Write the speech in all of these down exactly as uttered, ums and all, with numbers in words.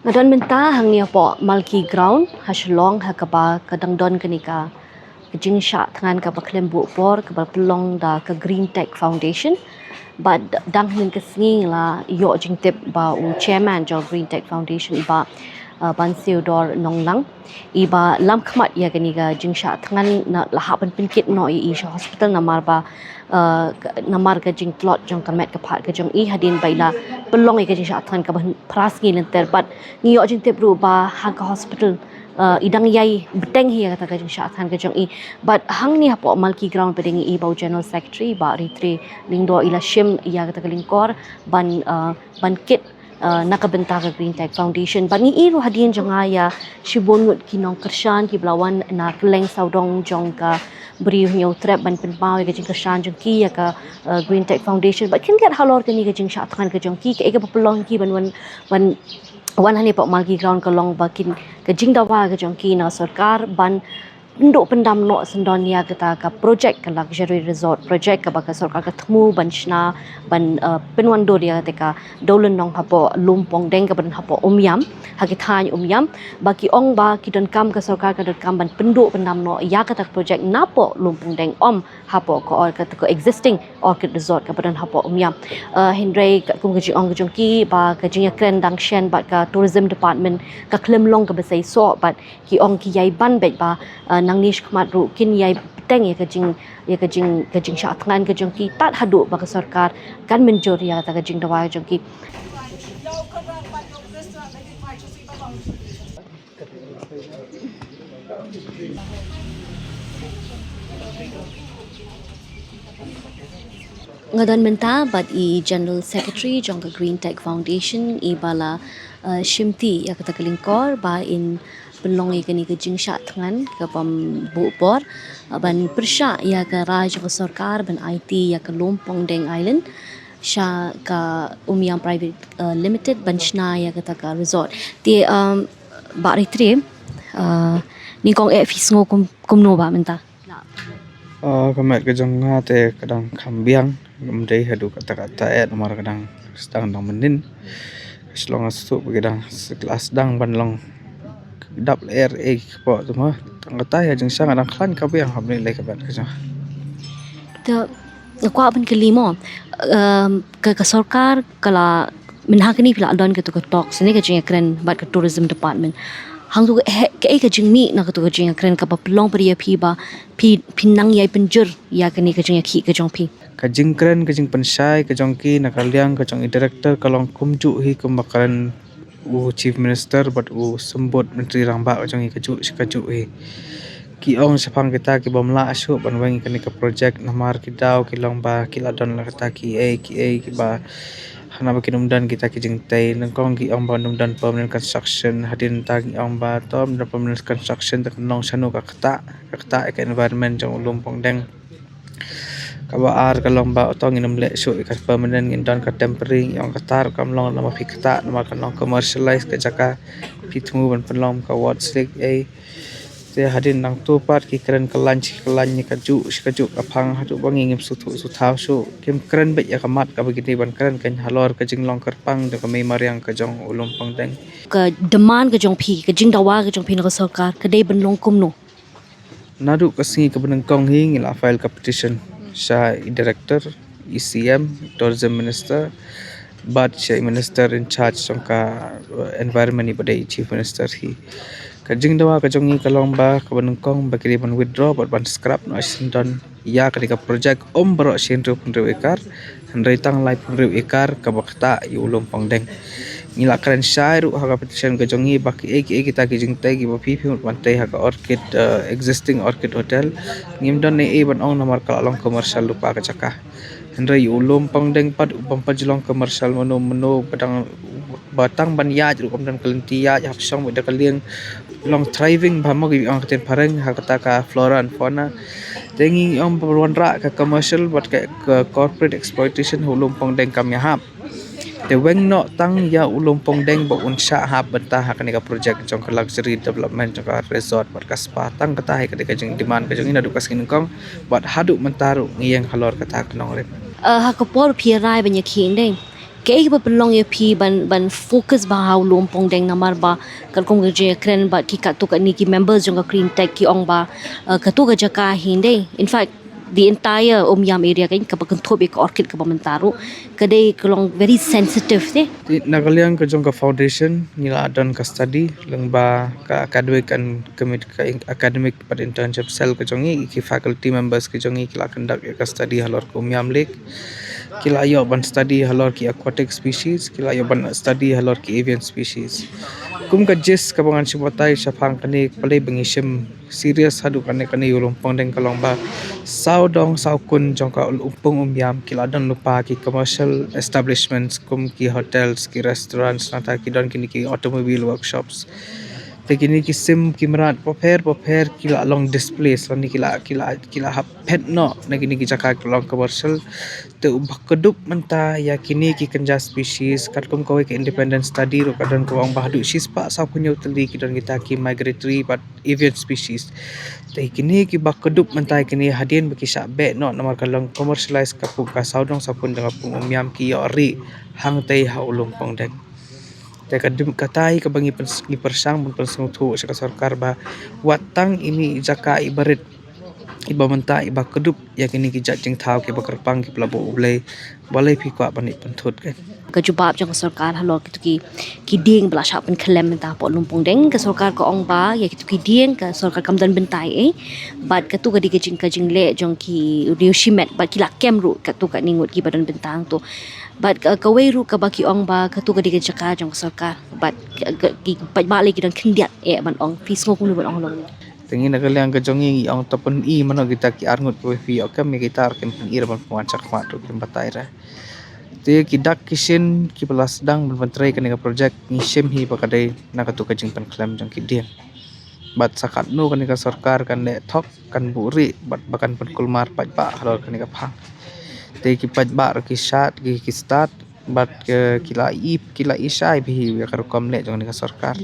Nga don mynta hangne hapoh Malki Ground ha Shillong, ha kaba ka dang don kane ka jingshah thngan kaba khlem buh por kaba pynlong da ka Green Tech Foundation. Bad dang hynnin ka sngi la ïoh jingtip ba u chairman jong Green Tech Foundation, i Bah, uh, Bansiewdor Nonglang, i ba lam khmat ïa kane ka jingshah thngan, na la hap ban pynkit noh ïa i sha hospital namar ba, uh, namar ka jingtlot jong ka met ka phad ka jong i, hadien ba i la pynlong ïa ka jingshah thngan kaba phra sngi lynter. Bad ngi ïoh jingtip ruh ba ha ka hospital, uh, i dang ïai bteng hi ïa kata ka jingshah thngan ka jong i. Bad hangne hapoh Malki Ground pat ngi i ba u General Secretary, Bah Ritrei Lyngdoh, i la shim ïa kata ka lyngkor ban, uh, ban kit, uh, na ka bynta ka Green Tech Foundation. Bad ngi i ruh hadien jong nga ïa shibun ngut ki nongkyrshan kiba la wan na kylleng sawdong jong ka Bri u Hynñiewtrep ban pynpaw ïa ka jingkyrshan jong ki ïa ka, uh, Green Tech Foundation. Bad khyndiat halor kane ka jingshah thngan ka jong ki, kaei kaba pynlong ki ban wan, ban wan hangne hapoh Malki Ground ka long ba kin, ka jingdawa ka jong ki na sorkar ban pynduh pyndam noh syndon ïa kata ka project, ka luxury resort project kaba ka sorkar ka thmu ban shna, ban, uh, pynwandur ïa kata ka dewlynnong hapoh Lumpongdeng kaba don hapoh Umiam, ha ki thaiñ Umiam. Ba ki ong ba ki donkam, ka sorkar ka donkam ban pynduh pyndam noh ïa kata ka project napoh Lumpongdeng, ym hapoh ka or-, kata ka existing Orchid Resort kaba don hapoh Umiam. Uh, hynrei katkum ka jingong ka jong ki ba ka jingïakren dang shen bad ka Tourism Department ka khlem long kaba seisoh, bad ki ong ki ïai ban beit ba, uh, nangne shakhmat ruh kin ïai bteng ïa ka jing, ïa ka jing, ka jingshah thngan ka jong ki tad haduh ba ka sorkar kan mynjur ïa kata ka jingdawa ka jong ki. Nga don mynta bad i General Secretary jong ka Green Tech Foundation, i ba la, uh, shimti ïa kata ka lyngkor ba in pynlong ïa kane ka jingshah thngan kabym buh por, uh, ban pyrshah ïa ka rai jong ka sorkar ban aiti ïa ka Lumpongdeng Island sha ka Umiam Private, uh, Limited ban shna ïa kata ka resort. Te, um, Bah Ritrei, uh, nyngkong eh phi sngew kum, kumno ba mynta? Ah, ka met ka jong nga te ka dang kham biang, kam dei haduh katta katta eh, namar ka dang sdang dang mynnin. Ka shlong nga sngewthuh ba ka dang sdang ban long dap lyer eh ka pok tu ma. Tang katta ïa jingshang ka dang khlaiñ ka biang, hap ni lei ka met ka jong. Te nga kwah ban kylli mo, em, ka, ka sorkar ka la, mynha kane phi la don katu ka talks ne ka jingïakren bad ka Tourism Department. Hangtu ka, he, kaei ka jingmih na katu ka jingïakren kaba pynlong pat ïa phi ba phi, phi nang ïai pynjur ïa kane ka jingïakhih ka jong phi? Ka jingkren, ka jingpynshai ka jong ki na ka liang ka jong i director ka long kumjuh hi kumba kren u Chief Minister bad u Symbud Myntri Rangbah ka jong i kajuh shi kajuh hi. Ki ong shaphang kita ki bym lah shuh ban weng ïa kane ka project namar ki daw ki long ba ki la don la kata kiei kiei kiba hana ba kin ym don kita ki jingtei. Nyngkong ki ong ba ym don permanent construction, hadien ta ki ong ba to ym don permanent construction te kan long shano ka ktah, ka ktah ïa ka environment jong u Lumpongdeng. Kaba ar ka long ba uto ngin ym leh shuh ïa ka permanent, ngin don ka temporary. Ngi ong kata ruh kam long namar phi ktah namar kan long commercialize ka jaka, phi thmu ban pynlong ka ward slik ei. Te hadien nangto pat ki kren kyllaiñ shi kyllaiñ ïa kajuh shi kajuh ka phang haduh ba ngi ngim sngewthuh sngewthaw shuh. Kim kren beit ïa ka mat kaba ki dei ban kren kan halor ka jinglong kyrpang da ka mei mariang ka jong u Lumpongdeng. Ka demand ka jong phi, ka jingdawa ka jong phi na ka sorkar ka dei ban long kumno? Naduh ka sngi kaba nyngkong hi ngi la file ka petition sha i director, i C M, tourism minister, bad sha i minister in charge jong ka, uh, environment i ba dei chief minister hi. Ka jingdawa ka jong ngi ka long ba kaba nyngkong ba ki dei ban withdraw bad ban scrap noh shi syndon ïa kane ka project, ym baroh shi hynriew phew hynriew ekar, hynrei tang lai phew hynriew ekar kaba ktah ïa u Lumpongdeng. Ngi la kren shai ruh ha ka petition ka jong ngi ba kiei kiei kita ki jingtei kiba phi phi mut ban tei ha ka Orchid, eh, existing Orchid Hotel, ngim don ei ei ban ong namar ka la long commercial lypa ka jaka. Hynrei u Lumpongdeng pat u bym pat ju long commercial mano mano, ba dang, ba tang ban ïaid ruh kam don ka lynti ïaid, hap shong beit da ka lieng, long thriving bha mo, ki ong ka ktien phareng ha kata ka flora and fauna. Te ngi ong ba wanrah ka commercial bad ka, ka corporate exploitation ha u Lumpongdeng kam ïahap. Te weng noh tang ïa u Lumpong Deng ba un shah hap bynta ha kane ka project jong ka luxury development jong ka resort bad ka spa, tang kata hi ka dei ka jingdemand ka jong ngi naduh ka sngi nyngkong bad haduh mynta ruh ngi ïeng halor kata ka nongrim. Uh, ha ka por phi rai ban ïa khie deng, kaei ba pynlong ïa phi ban, ban focus ba ha u Lumpong Deng? Namar ba katkum ka jingkren bad ki katto katne ki members jong ka Green Tech ki ong ba, uh, katto ka jaka hi dei, in fact the entire Umiam area ka, kaba kynthup ïa ka orchid kaba mynta ruh, ka dei ka long very sensitive te. Te na ka liang ka jong ka foundation ngi la don ka study lyngba ka academic and commit-, ka in-, academic bad internship cell ka jong ngi, ki faculty members ki jong ngi ki la conduct ïa ka study halor ka Umiam Lake. Ki la ïoh ban study halor ki aquatic species, ki la ïoh ban study halor ki avian species. Kum ka gist kaba ngan shu batai shaphang kane, balei ba ngi shim serious haduh kane, kane u Lumpong Deng ka long ba saw dong saw kun jong ka Lumpong Umiam ki la don lypa ki commercial establishments kum ki hotels, ki restaurants, nangta ki don kine ki automobile workshops. Te kine ki sim ki mrad bapher bapher ki la long displace lane ki la, ki la, ki la hap phet noh na kine ki jaka ki long commercial. Te uba kdup mynta ïa kine ki kynja species, katkum kawei ka independent study ruh ka don kaba ong ba haduh shispah sawphew hynñiew tylli ki don kita ki migratory bad avian species. Te kine kiba kdup mynta ïa kine hadien ba ki shah beh noh namar ka long commercialize ka pung, ka saw dong saw kun jong ka Pung Umiam ki ïoh rieh hangtei ha u Lumpong Deng. Te ka dim, kata hi kaba ngi pyns-, ngi pyrshang ban pynsngewthuh sha ka sorkar ba wat tang ine i jaka iba rit, iba mynta, iba kdup ïa kine ki jait jingthaw kiba kyrpang kiba la buh U Blei, balei phi kwah ban ïa pynthut ka? Ka jubab jong ka sorkar halor kito ki, ki dieng ba la shah pynkhlem mynta hapoh Lumpong Deng, ka sorkar ka ong ba ïa kito ki dieng ka sorkar kam don bynta ei. Bad kato ka dei ka jing, ka jingleh jong ki riewshimet bad ki la kem ruh kato katne ngut kiba don bynta hangto. Bad ka, kawei ruh kaba ki ong ba kato ka dei ka jaka jong ka sorkar. Bad ka, ka, ki paidbah lei ki don khyndiat eh ban ong. Phi sngew kumno ban ong halor? Te ngi na ka liang ka jong ngi ngi ong to pyni mano kita ki arngut kiba phi ïoh kem, ïa kita ruh kin pyni ruh ban pynwan shakhmat ruh kin batai ruh. Te ki dak ki shin kiba la sdang ban pyntrei kane ka project ngi shim hi ba ka dei na kato ka jingpynkhlem jong ki dieng. Bad sa katno kane ka sorkar kan leh thok, kan buhrieh bad ba kan pynkulmar paidbah halor kane ka phang. Te ki paidbah ruh ki shad, ki, ki stad bad ki, ki la ï, ki la ï shai bha ïa ka rukom leh jong kane ka sorkar.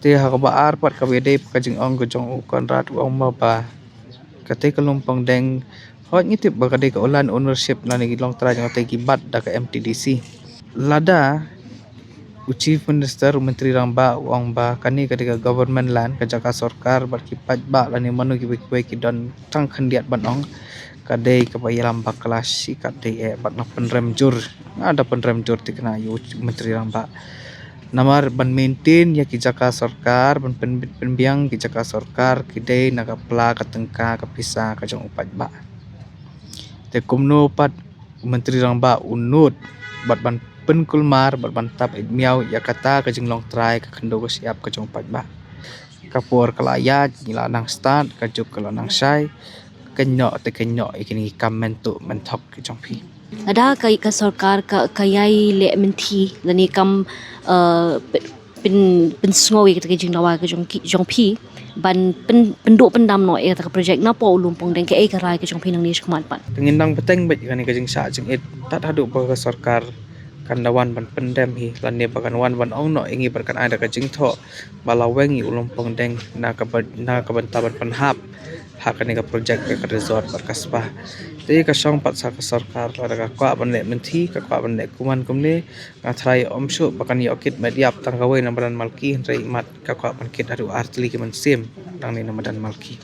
Te ha kaba ar pat kaba ïadei bad ka jingong ka jong u Conrad, u ong ma ba katei ka Lumpong Deng, hooid ngi tip ba ka dei ka land ownership lane ki longtrai jong katei ki bat da ka M T D C. Lada u Chief Minister, u Myntri Rangbah u ong ba kane ka dei ka government land, ka jaka sorkar, bad ki paidbah lane mano kiwei kiwei ki don tang khyndiat ban ong, ka dei kaba ïalam bakla shi katdei eh bad nga pynrem jur, nga da pynrem jur thikna ïa u Myntri Rangbah. Namar ban maintain ïa ki jaka sorkar, ban pynbit pynbiang ki jaka sorkar, ki dei na ka pla ka tyngka ka pisa ka jong u paidbah. Te kumno pat u Myntri Rangbah u nud bad ban pynkulmar bad ban tap ïa miaw ïa kata ka jinglong trai, ka khyndew ka shyiap ka jong u paidbah. Ka por ka la ïaid, ngi la nang stad, ka juk ka la nang shai. Kynnoh te kynnoh ïa kine ki kam mynta mynthok ki jong phi. Lada ka, ka sorkar ka, ka ïai leh mynthi lane kam, eh, pyn, pyn, pynsngew ïa kata ka jingdawa ka jong ki, jong phi ban pyn, pynduh pyndam noh ïa kata ka project napoh u Lumpong Deng, kaei ka rai ka jong phi nangne shakhmat pat? Te ngin nang bteng beit ïa kane ka jingshah jingit tad haduh ba ka sorkar kan da wan ban pyndem hi lane ba kan wan ban ong noh ïa ngi bad kan ai da ka jingthoh ba la weng ïa u Lumpong Deng na ka ba, na ka bynta ban pynhap ha kane ka project ka, ka resort bad ka spa. Te ka shong pat sha ka sorkar, lada ka kwah ban leh mynthi, ka kwah ban leh kumne kumne, nga tharai ym shuh ba kan ïoh kit met ïap tang kawei na madan Malki, hynrei imat ka kwah ban kit haduh ar tylli ki mynsiem nangne na madan Malki.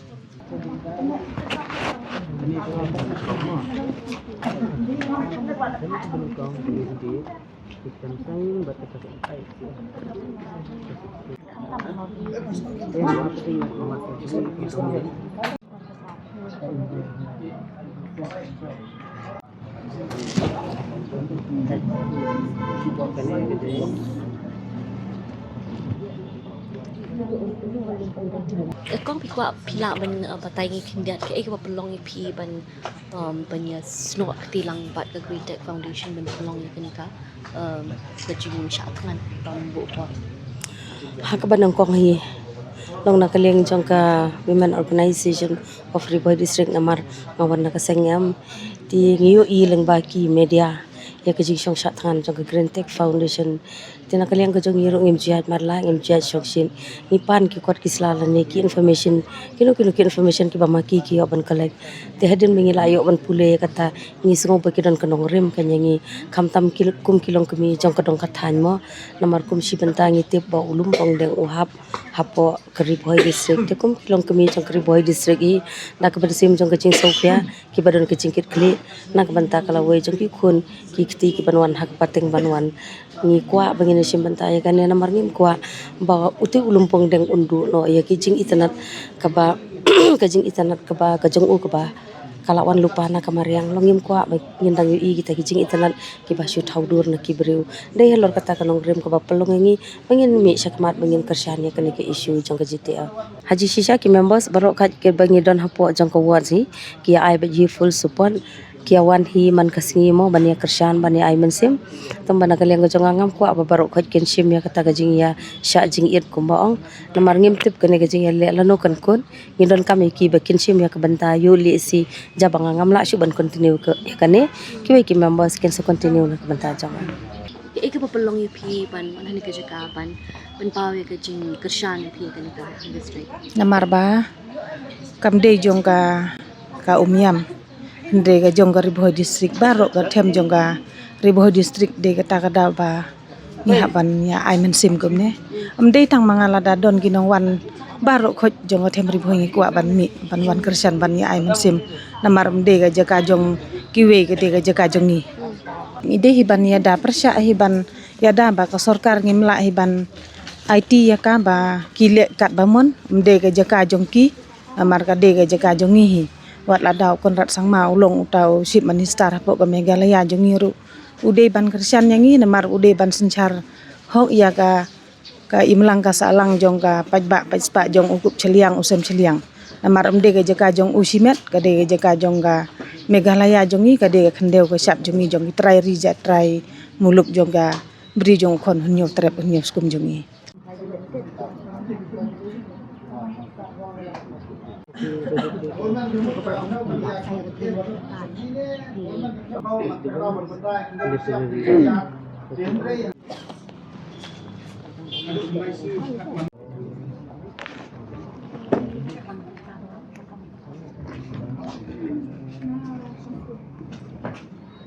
Kong, phi kwah phi lah ban, uh, batai ngi khyndiat kaei kaba pynlong ïa phi ban, um, ban ïa snoh kti lang bad ka Green Tech Foundation ban pynlong ïa kane ka, um, ka jingshah thngan ban buh por? Ha kaba nyngkong hi, long na ka liang jong ka Women Organization of Ri Bhoi District, namar nga wan na ka seng em. Te ngi ïohi lyngba ki media ïa ka jingshong shah thngan jong ka Green Tech Foundation. Te na ka liang ka jong ngi ruh ngim ju ïaid marla, ngim ju ïaid shong shin. Ngi pan ki kot ki sla lane ki information, kino kino ki information kiba ma ki ki ïoh ban collect. Te hadien ba ngi la ïoh ban pule ïa kata, ngi sngew ba ki don ka nongrim ka ïa ngi, khamtam ki kum ki longkmie jong ka dong ka thaiñ mo. Namar kum shi bynta ngi tip ba u Lumpongdeng u hap hapoh ka Ri Bhoi District. Te kum ki longkmie jong ka Ri Bhoi District hi, na ka mynsiem jong ka jingsngewkhia, kiba don ka jingkitkhlieh na ka bynta ka lawei jong ki khun ki kti kiban wan ha ka pateng ban wan. Ngi kwah ba ngin ïa shim bynta ïa kane, namar ngim kwah ba utei u Lumpongdeng un duh noh ïa ki jingitynnad kaba, ka jingitynnad kaba ka jong u kaba ka la wan lypa na ka mariang. Long ngim kwah ba ngin dang ïohi kita ki jingitynnad kiba shu thaw dur na ki briew. Dei halor kata ka nongrim kaba pynlong ïa ngi ba ngin mih shakhmat ba ngin kyrshan ïa kane ka issue jong ka G T L. Ha jingshisha ki members baroh khoit kiba ngi don hapoh jong ka ward hi, ki ïa ai beit hi full support, ki ïa wan hi man ka sngi mo ban ïa kyrshan, ban ïa ai mynsiem. Tang ba na ka liang ka jong nga ngam kwah ba baroh khoit kin shim ïa kata ka jingïashah jingit kumba ong. Namar ngim tip kane ka jingïaleh lano kan kut. Ngi donkam ïa ki ba kin shim ïa ka bynta ïoh lehse, jaba nga ngam lah shuh ban continue ka, ïa kane, kiwei ki members kin sa continue na ka bynta jong nga. Kaei kaba pynlong ïa phi ban wan ha kane ka jaka ban pynpaw ïa ka jingkyrshan ïa phi ïa kane ka district? Namar ba kam dei jong ka, ka Umiam, hynrei ka jong ka Ri Bhoi District baroh, ka them jong ka Ri Bhoi District dei kata ka daw ba ngi hap ban ïa ai mynsiem kumne. Ym dei tang ma nga, lada don ki nongwan baroh khoit jong ka them Ri Bhoi ngi kwah ban mih, ban wan kyrshan, ban ïa ai mynsiem. Namar ym dei ka jaka jong kiwei, ka dei ka jaka jong ngi. Ngi dei hi ban ïada pyrshah hi ban ïada ba ka sorkar ngim lah hi ban aiti ïa ka ba ki leh katba mon, ym dei ka jaka jong ki. Namar ka dei ka jaka jong ngi hi. Wat lada u Conrad Sangma u long uta u Chief Minister hapoh ka Meghalaya jong ngi ruh, u dei ban kyrshan ïa ngi, namar u dei ban synshar hok ïa ka, ka imlang ka sahlang jong ka paidbah paidspah jong u kup shiliang u sem shiliang. Namar ym dei ka jaka jong u shimet, ka dei ka jaka jong ka Meghalaya jong ngi, ka dei ka khyndew ka shap jong ngi, jong ki trai ri jait trai muluk, jong ka bri jong u khon Hynñiewtrep Hynñiewskum jong ngi.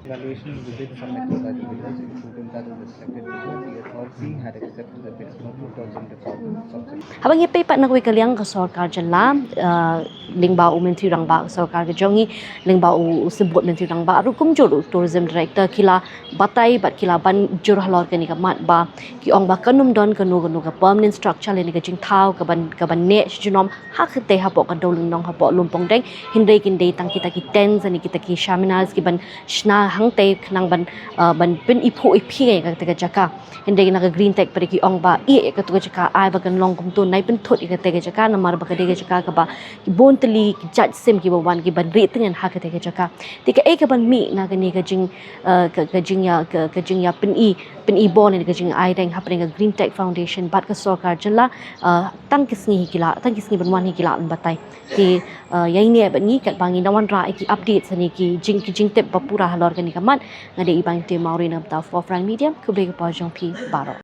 Evaluation will be submitted by the village, including that of the selected village. The authority had accepted that there is no tourism department subject. Haba ngi peit pat na kawei ka liang ka sorkar jylla, uh, lyngba u Myntri Rangbah ka sorkar ka jong ngi, lyngba u, u Symbud Myntri Rangbah ruh kumjuh u Tourism Director ki la batai bad ki la ban jur halor kane ka mat ba ki ong ba kan ym don kano kano ka permanent structure lane ka jingthaw kaban, kaban neh shi junom ha kata hapoh ka dewlynnong hapoh Lumpongdeng, hynrei kin dei tang kita ki tents ne kita ki seminars kiban shna hangtei khnang ban, uh, ban pyniphuh iphi ïa kata ka jaka. Hynrei na ka Green Tech pat ki ong ba ïa kata ka jaka ai ba kan long kumto, nai pynthut ïa kata ka jaka namar ba ka dei ka jaka kaba ki bun tylli ki jait sim kiba wan kiban rieh tngen ha kata ka jaka. Te kaei kaban mih na kane ka jing, uh, ka, ka jingïa, ka, ka jingïa pyni, pyni bor ne ka jingai reng hapdeng ka Green Tech Foundation bad ka sorkar jylla, uh, tang ki sngi hi ki la, tang ki sngi ban wan hi ki la ban batai. Te, uh, ïa ine bad ngi katba ngin da wanrah ïa ki updates ne ki jing, ki jingtip ba pura halor kane ka mat, nga dei i Bangte Mawrie na ka bynta Forefront Media, khublei ka por jong phi baroh.